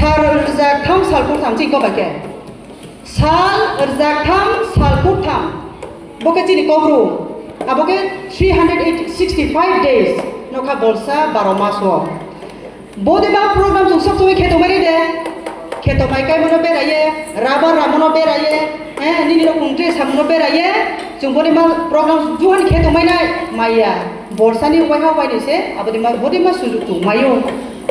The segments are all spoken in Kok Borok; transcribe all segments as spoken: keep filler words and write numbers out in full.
Sal rwjak tham sal kurtham chini kok bai khe. Sal rwjak tham sal kurtham. Bo khe chini kokru. Abo khe three hundred sixty five days. Nokha bolsa baro mas o. Bodima program chwng sok chwngwi kheto mai de. Kheto mai kai mono beraye, rubber ramono beraye, eh, nini rok kung dress samono beraye, chwng bodima program juhani kheto mai nai, maya. Borsani waiha waini se, abodima, bodima sujuk chwng mayo.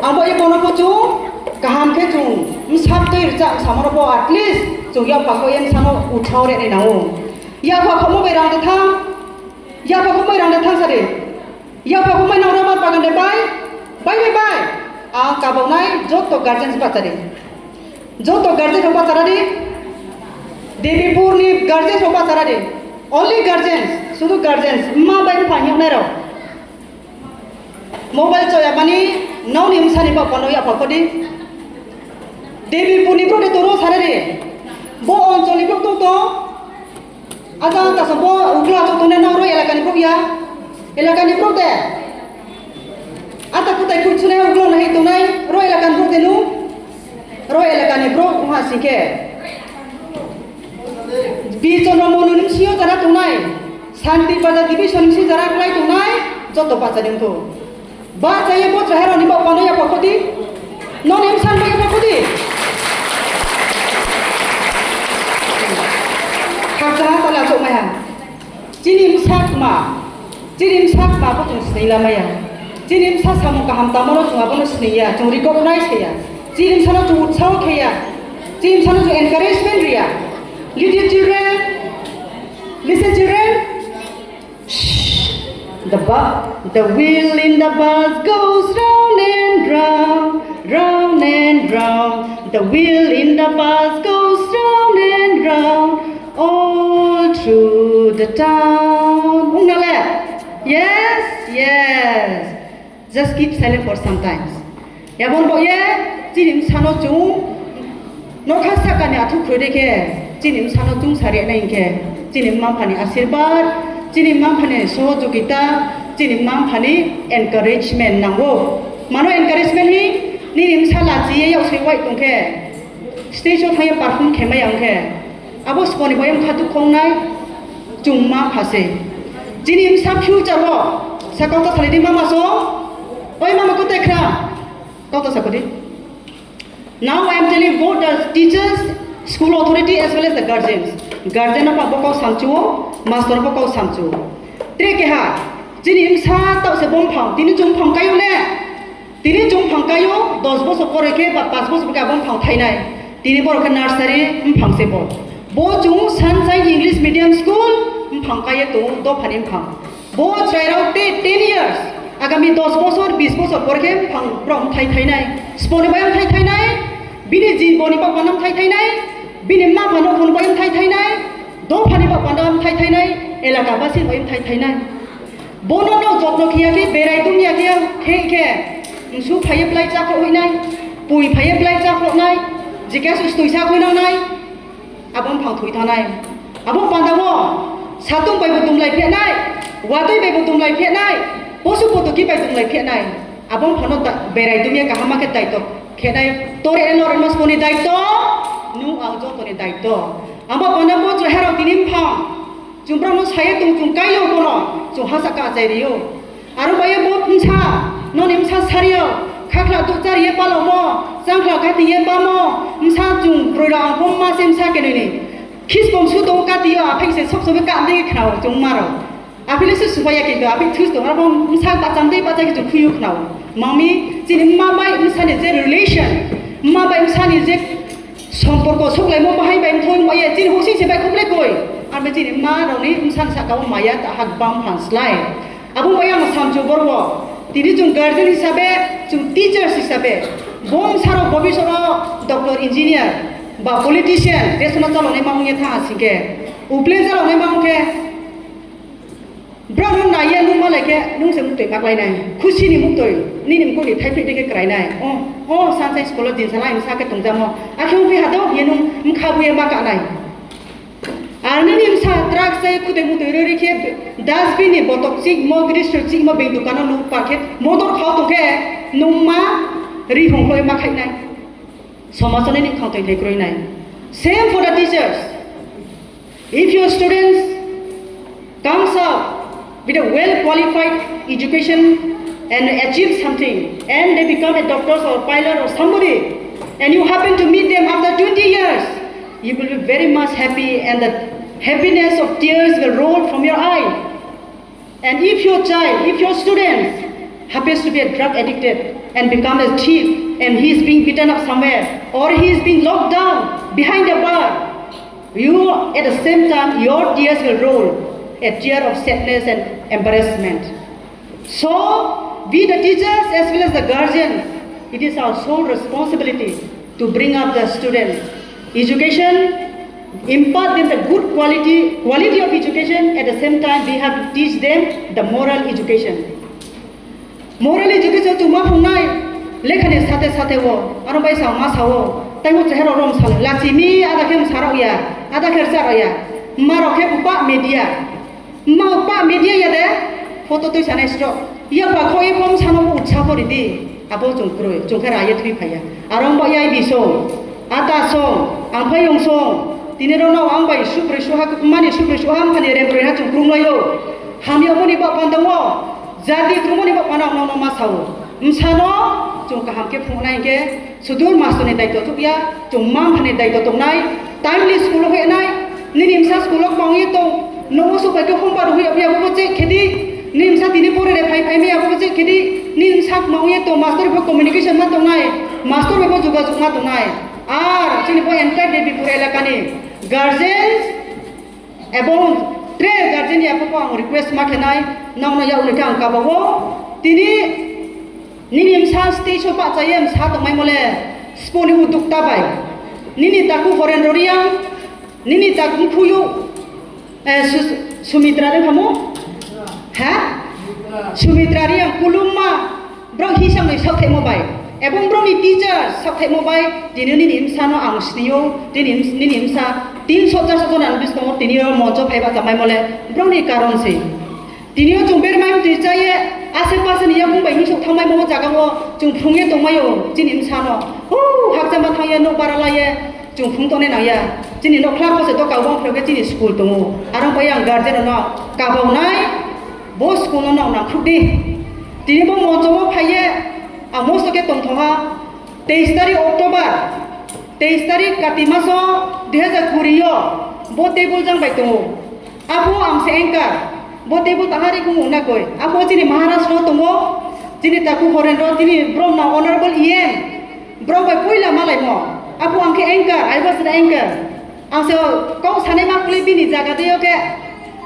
Abo e bono bo chwng kaham khe chwng msap twi rwchap samono bo at least chwng yapha kho em sano utsaho rwnai nango. Yapha khomo bai rang de thang, yapha khomo bai rang de thang sari. Yapha khumai nang rama bagan de bai, bai, bai, bai. Ang kabau nai joto guardians bachari. Joto guardian rok bachara di. Debipur ni guardians rok bachara di. Only guardians, sudu guardians. Ma bai phang yok nai rok. Mobile choya mani nau ni msani ba pano yapha khodi. Debipur ni bro de toro sare di. Bo onchol ni bro tong tong. Acha, acha, bo ukla chotone nang ro elakani bro ya. Elakani bro de. Ata kutai kuchune ukla nahi tonai ro elakani bro de nu. Ro elakani bro uha sike. Bi Chandra Monu ni siyo jara tonai. Santi Bazar division si jara klai tonai. Joto bacha dingko. Ba chaya bo chaya roni ba pano ya pakoti. Non em san ba ya pakoti. Khakchang ha tala chok maya. Chini msak ma. Chini msak ma bo chung sinai lamaya. Chini msak samung kaham tamano chung abono sinaiya. Chung recognize kaya. Chini msano chung utsaho kaya. Chini msano chung encouragement riya. Little children, listen children. Shh. The bu- the wheel in the bus goes round and round, round and round. The wheel in the bus goes round and round, all through the town. Ung nale? Yes, yes. Just keep silent for some times. Yabon bo ye, chini msano chung, nokha sakani athu khwrwi khe, chini msano chung sari nai hinkhe, chini mma phani asirwad, chini mma phani sohojogita, chini mma phani encouragement nango. Mano encouragement hi, nini msa lachiye yaksoi wai tongkhe, stage o thangye perform khe maya wngkhe, abo siponi bai wngkha dukhu wngnai, chwng ma phase. Chini msa future o, sakao ta salai di mama so, oi mama kote khra, kau ta sakodi. Now I am telling both the teachers, school authority as well as the guardians. Guardian no bo kok samchuo, master bo kok samchuo. Tre keha, chini msa tau se bom phang, tini chung phang kayo ne. Tini chung phang kayo, dos bosor pore khe ba panch bosor khe abo phang thainai. Tini borok khe nursery mphang se bo. Bo chung Sunshine English Medium School mphang kaye tongo, dophani mphang. Bo chwrairok tei ten years, agami dos bosor, bis bosor pore khe mphang borok mthai thainai. Siponi bai mthai thainai, bini jiboni bapano mthai thainai, bini mapha nokhoni bai mthai thainai, dophani bapano mthai thainai, elaka basini bai mthai thainai. Bono no jotno khiya khe berai tongya khe khe khe msu phaiye plai cha khok hinai, pui phaiye plai cha khok nai, jikya su stui cha khoi nang nai. Abo wngphang thwi thanai. Abo pandao satung bai bo tumlai phenai, watwi bai bo tumlai phenai, posu potoki bai tumlai phenai. Abo wngphano da-, berai dumya kahama khe daito khenai. Tore eno rwma songni daito, nung ang jotoni daito. Abo pandao bo chwrairok tini wngphang chwngprano saye tong chwng kaio bono chwng hasa ka achai rio. Aro bai bo bwsa, noni bwsa sario, khakhla dukchar ye palomo, changkhla gati ye pamo, bwsa chung broi rok ang bom ma se bwsa kenoi ni. Khispom su tongo kati yo, aphai se sok sobe ka de khnao chung maro. Aphile se subaya kintu, aphai thus tongo, abo bwsa bacham de bacha kichu khuyu khnao. Mami, chini ma bai bwsa ni je relation, ma bai bwsa ni je somporko soklaimo bahai bai thoi ma ye, chini hosing se bai khuble koi. Ambe chini ma rok ni bwsa ni saka o maya ta hak bam phan slai. Abo bai ang samchu borok, tini chwng guardian hisabe, chwng teachers hisabe, bom saro bobisoro doctor, engineer ba politician, desono chalonai ma wngya tha asike, uple chalonai ma wngkhe, borok no naiya nung malai khe nung se muktwi ma klainai, khusi ni muktwi, nini mukuni thaipri dikhe krainai, o, o, sanchai school o din salai msa khe tongjamo, akhe wngkhe hado ye nung mkha buya ma kanai. Ar nini bwsa truck sai khutui mutui rwi rwi khe dustbin ni botok chikmo, grisro chikmo, beng dukano luk pa khe motor khao tong khe nung ma rihong hloi ma khainai. Somajoni ni khangtoi thai kroi nai. Same for the teachers. If your students comes up with a well qualified education and achieve something, and they become a doctor or pilot or somebody, and you happen to meet them after twenty years, you will be very much happy, and the happiness of tears will roll from your eye. And if your child, if your students happens to be a drug addicted and become a thief, and he is being beaten up somewhere, or he is being locked down behind a bar, you, at the same time, your tears will roll, a tear of sadness and embarrassment. So, we the teachers as well as the guardians, it is our sole responsibility to bring up the students. Education, impart them the good quality, quality of education. At the same time, we have to teach them the moral education. Moral education chwng ma phungnai, lekhani sate sate o, aro bai sa ma sao, taibo chehero rom salo, lachi mi ada khe msarok ya, ada khe rcharok ya, marok khe bupa media. Ma pa media ya de, photo twi sanai sro. Ya pa kho e pom sano utsa pori di. Abo chwng kroi, chwng khe ra ye thwi phaiya. Arong ba yai bi song, ata song, ang phai yong song. Tini ro no ang bai suprei suha mani suprei suha mani rem roi ha chwng krung laio. Hamya boni ba pandang o. Jati krung mani ba pandang no no ma sao. Msano chwng kaham khe phungnai khe Sudur mastorni daitw tukya, chwng mangkhani daitw tongnai, timely school-o hwnwi nai, nini msa school-o kwmangwi tong, nogo supai khe homework rwui ya, abo bo check khe di, nini msa tini pore re phai phai maya, abo bo check khe di, nini msa kwmangwi tong, mastor bai bo communication ma tongnai, mastor bai bo jogajog ma tongnai. Ar chini bo entire Debipur elakani guardians, Ebong tre guardian ni aphuku ang request ma khenai, nokno yakni khe ang kabao. Tini nini msa stage o bahchaiye msa tongmai mole, sponi udukta bai. Nini taku Horendro Riang, nini taku Phuyu, eh, Su-, Sumitra de khamu? Ha? Sumitra Riang, Kulumma, Borok hisang ni sakthaimo bai, ebong borokni teacher sakthaimo bai, tini nini msano ang sinio, tini ms-, nini msa tin sot jar sot jona ni biskango tini o moncho phaiba chamai mole, borokni karon se. Tini o chwng bermai mtwi chaye, ase pase ni yakung bai hisok thangmai mo jaga o chwng phrungye tongmai o, chini msano. Huu, hakchama thangye, nok bara laye, chwng phrung tongnai nangya. Chini nokhla kose to kabo wng phaiyo khe chini school tongo. Aro bai ang guardian no kabonai, bo school no nang nangkhuk di. Tini bo moncho o phaiye, ang mosto khe tongthokha, teis tarik October, teis tarik Kati maso dui hazar kuri o bo table jang bai tongo. Apo ang se anchor, bo table tahari kung una koi. Apo chini Maharashtra o tongo, chini taku Horendro, chini brom na Honorable E M, brom bai puila malai mo. Apo ang khe anchor, I was an anchor. Ang se kok sanai ma kuli bini jaga de oke.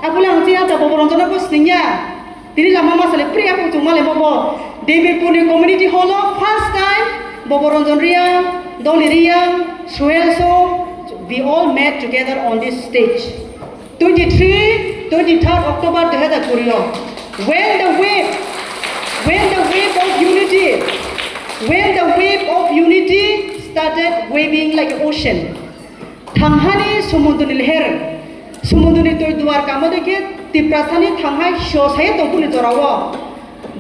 Apo le ang chini ata Bobo Ranjana ko singya. Tini lama ma sale pri aku chungma le bobo. Debipur ni community hall o first time Bobo Ranjan Riang, Doli Riang, Suel Song, we all met together on this stage. Twenty-three, twenty-third October dui hazar kuri o. When the wave, when the wave of unity, when the wave of unity started waving like ocean. Thanghani sumunduni leher, sumunduni twi duar kamo de khe Tiprasani thanghai sio saye tongphuru ni jorao.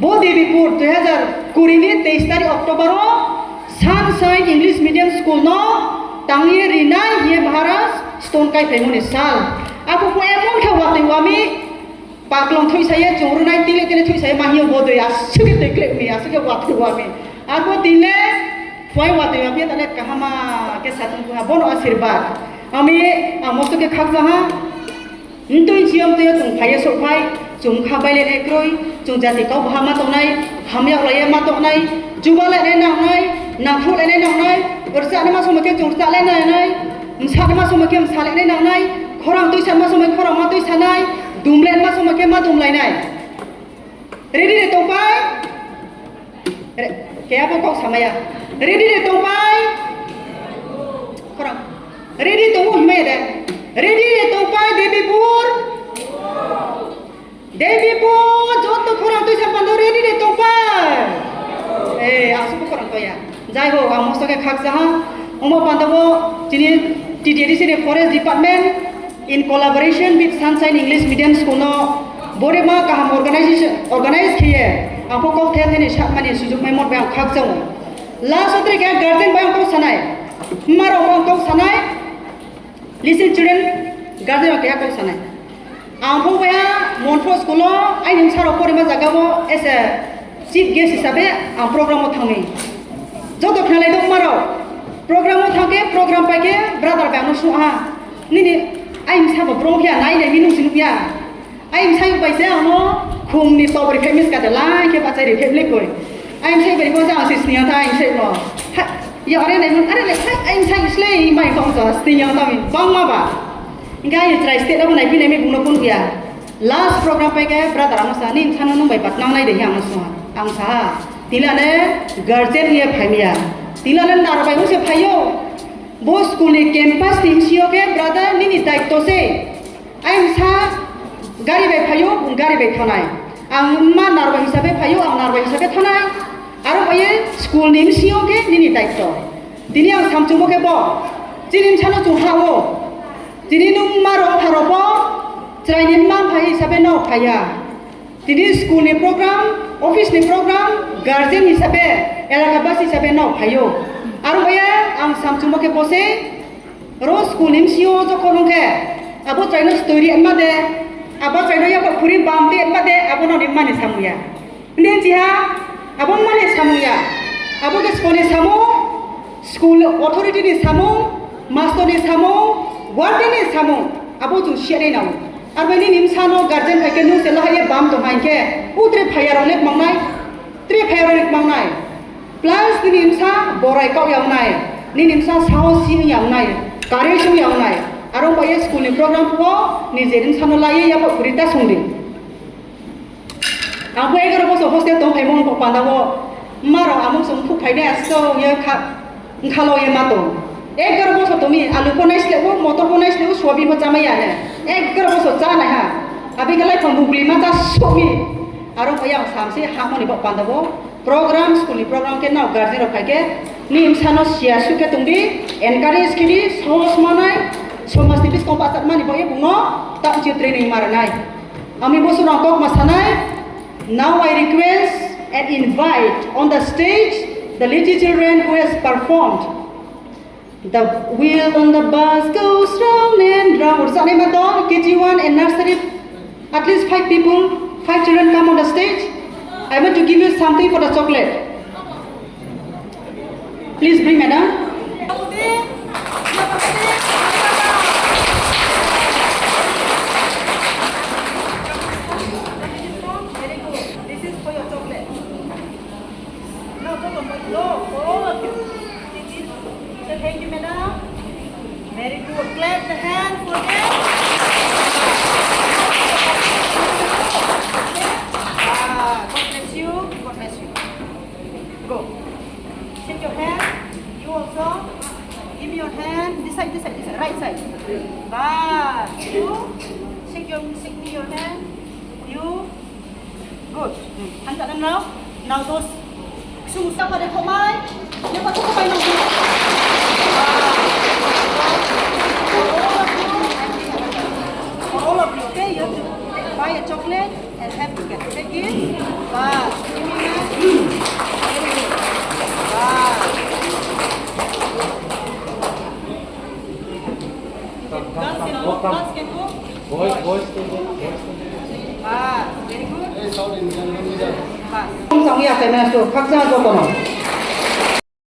Bo Debipur dui hazar kuri ni teis tarik October o Sunshine English Medium School no tangwi rinai hiye Maharaj stone kai phaimoni sal. Apo ko emon khe watwi wami Paklong thui saye chungrunai tile tile thui saye mahiyo bodoi aswk twi klep mi aswk watwi wami. Ako tile phai watwi wami tale kahama ke satung kuha bono asirba. Ami amo suke khaksa ha. Ntui chiyam tuyo chung phaiye sok phai, chung kha baile ne kroi, chung jati kau bahama tongnai, hamya ulaiye ma tongnai, juba le ne nangnai, nakhu le ne nangnai, ursa ne ma somake chung sa le ne nai. Msa ma somoi khe msa le nai nangnai, khorang twi sa ma somoi khorang ma twi sanai, dum le ma somoi khe ma dum lainai. Ready de tongpai? Re-, khe abo kok samaya. Ready de tongpai? Khorang. Ready tongo himaya de. Ready de tongpai Debipur? Debipur, joto khorang twi sa pando ready de tongpai. Eh, aswk khorang toya. Jai ho, ang mosto khe khaksa ha. Omo pando bo chini T T A D C ni Forest Department in collaboration with Sunshine English Medium School no borema kaham organization, organize khiye. Ang kok thai thani sakmani sujuk mai mot bai ang khaksa o. Last o tre khe guardian bai ang kok sanai. Mma rok ang kok sanai, listen children, guardian rok keha kok sanai. Ang phobaya Montho school o aini bwsa rok porima jaga o as a chief guest hisabe ang program o thangni. Joto khnalai dok mma rok program o thangke program paike brother bai ano suha. Nini aini bwsa bo brom khe nai nai minung sinukya. Ai msai bai se ano khum ni top rifai miska de lai khe bachai rifai le koi. Ai msai bai bo jang si sniya ta ai msai no. Ha, ya ore nai mun, are le sai ai msai isle mai kong sa sniya ta mi bang ma ba. Ga ye try state abo nai phi nai mi buno kun ya. Last program pai ga brother ano sa ni msano nung bai pat nang nai de yang so. Ang sa. Tila ne guardian ye phai miya. Tila ne nar bai se phayo. Bo school ni campus ni M C O ke brother nini daitto se. Ai msa gari bai phaio, gari bai thanai. Ang ma narwai hisabe phaio, ang narwai hisabe thanai. Aro bai school ni M C O ke nini daitto. Tini ang samchungo ke bo. Chini msano chung ha o. Tini nung ma rok pharo bo. Chwrai ni ma phai hisabe no phaya. Tini school ni program, office ni program, guardian hisabe, elaka basi hisabe no phaio. Aro bai ang samchungo ke bo se. Ro school ni M C O jokhon hwnkhe abo chwraino stwiri wngma de, abo chwraino yapha khuri bam de wngma de, abo noni mani samung ya. Hindi chiha abo mani samung ya. Abo khe school ni samung, school authority ni samung, master ni samung, warden ni samung, abo chwng siya nai nang. Abo nini bwsano guardian hai khe nung se lahai ya bam tong hai khe, utre phaya rok le mangnai, tre phaya rok le mangnai. Plus nini bwsa borai kok ya wngnai, nini bwsa sahos si wng ya wngnai, courage wng ya wngnai. Aro bai school ni program phuo nini je bwsano laiwi yapha khuri ta song di. Ang bo egaroh bosor hostel tong phaimo wng kok panda o. Mma rok amung song thuk phai de asto ye kha, wngkha lo ye ma tong. Egaroh bosor tong mi alu pho nai sle o, motor pho nai sle o, sobi pho chamai ya ne. Egaroh bosor cha nai ha. Abi khe lai phang bugli ma cha sok mi. Aro bai ang samse ha mani bo panda o. Program, school ni program khe nao guardian rok phai khe, ni bwsano siya suk khe tong di, encourage khe di, sahos manai, somaj ni biskango bachak mani bo ye bungno ta uchi training ma rwnai. Ami bo song kok ma sanai, now I request and invite on the stage the little children who has performed The wheel on the bus goes round and round. Rwchapnai ma dol, K G one and nursery, at least five people, five children come on the stage. I want to give you something for the chocolate. Please bring, madam. Very good. This is for your chocolate. No, no, no, no, all of you. Say thank you, madam. Very good. Clap the hand for them. Ah, God bless you. God bless you. Go. Shake your hand. You also. Give me your hand. This side, this side, this side. Right side. Bas. You. Shake your, shake me your hand. You. Good. Hmm. Hand kat now. Now those. Sung stop pada komai. Dia patut komai nang. For all of you. For all of you. Okay, you have to buy a chocolate and have to get. Take it. Bas. Give me a. Bas. Girls can cook, girls can cook. Boys, boys can cook, boys can cook. Bas, very good. Bas. Tong ya, kena su, khaksa jotono.